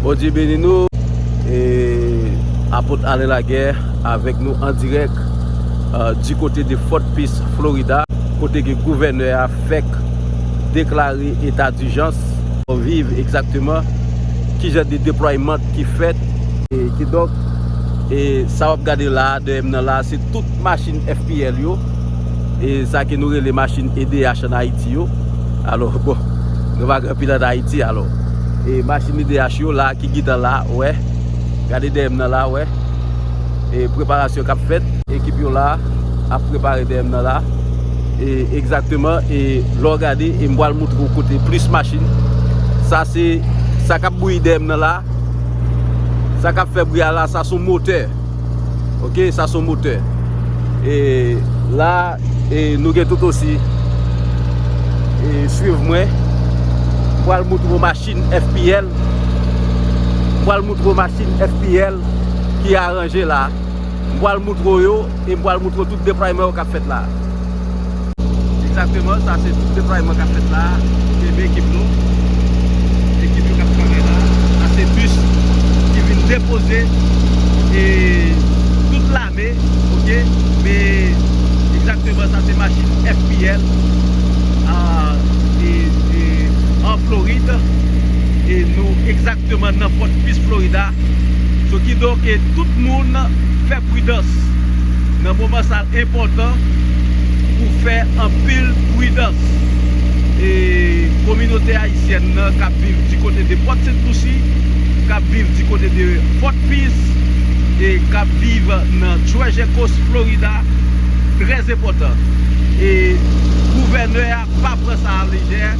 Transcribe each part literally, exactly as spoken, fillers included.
Bondye beni nou. E Apot Alain Laguerre avèk nou an dirèk, euh, du côté de Fort Pierce, Florida, kote ke gouvènè a fèk deklare eta dijans. Pou viv egzakteman ki jan de deplwayman ki fèt. E kidonk, e sa w ap gade la a, dèyè m nan la a, se tout machin F P L yo. E sa ke nou rele machin E D H ann Ayiti yo. Alò, bon, nou pa gen anpil ann Ayiti, alò. E machin E D H yo la, ki gentan la, wè. Gade dèyè m nan la, wè. E preparasyon k ap fèt, ekip yo la, ap prepare dèyè m nan la. E egzakteman, e lè w gade, e m pral montre w kote plis machin. Sa se, sa k ap bouyi dèyè m nan la. Sa k ap fè bri a la, sa se yon motè. Ok, sa se yon motè. E la, e nou gen tout osi. E swiv mwen. M pral montre w machin F P L. M pral montre w machin F P L ki aranje la. M pral montre w yo, e m pral montre w tout deplwayman yo k ap fèt la. Egzakteman, sa se tout deplwayman k ap fèt la. Ok, men ekip nou. Ekip yo k ap travay la. Sa se bis ki vin depoze, e tout lame, ok? Men egzakteman, sa se machin F P L, a, e, e, an Florid. E nou egzakteman nan Fort Pierce, Florida. So, kidonk, e tout moun fè pridans. Nan moman sa, l enpòtan pou fè anpil pridans. E kominote ayisyèn nan k ap viv di kote de Port Saint Lucie, k ap viv di kote de Fort Pierce, e k ap viv nan Treasure Coast, Florida, trè enpòtan. E gouvènè a pa pran sa a lejè.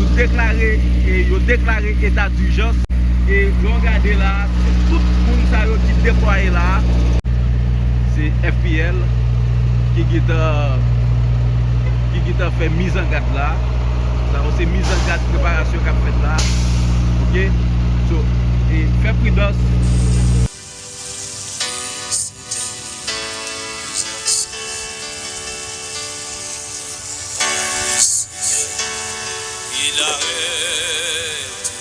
Nou deklare, e yo deklare eta dijans. E lè w gade la, se tout moun sa yo ki deplwaye la. Se F P L ki gentan, ki gentan fè mizangad la. Sa yo se mizangad preparasyon k ap fèt la. Ok? So, e fè pridans. Il arrête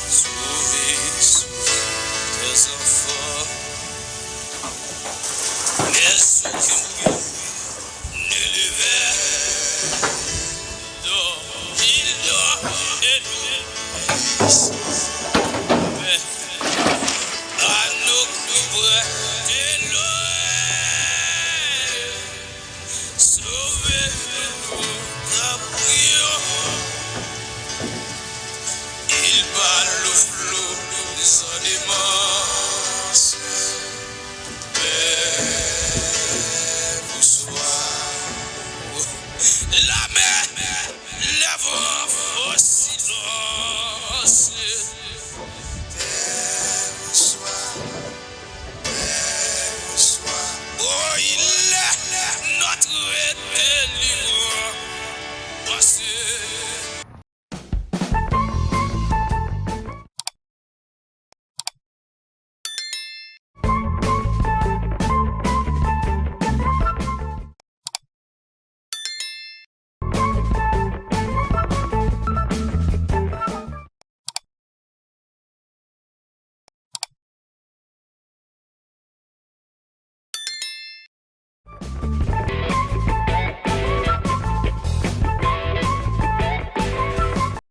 sauver des enfants. Mais ceux qui mourront ne le verront. Dort, il dort, et nous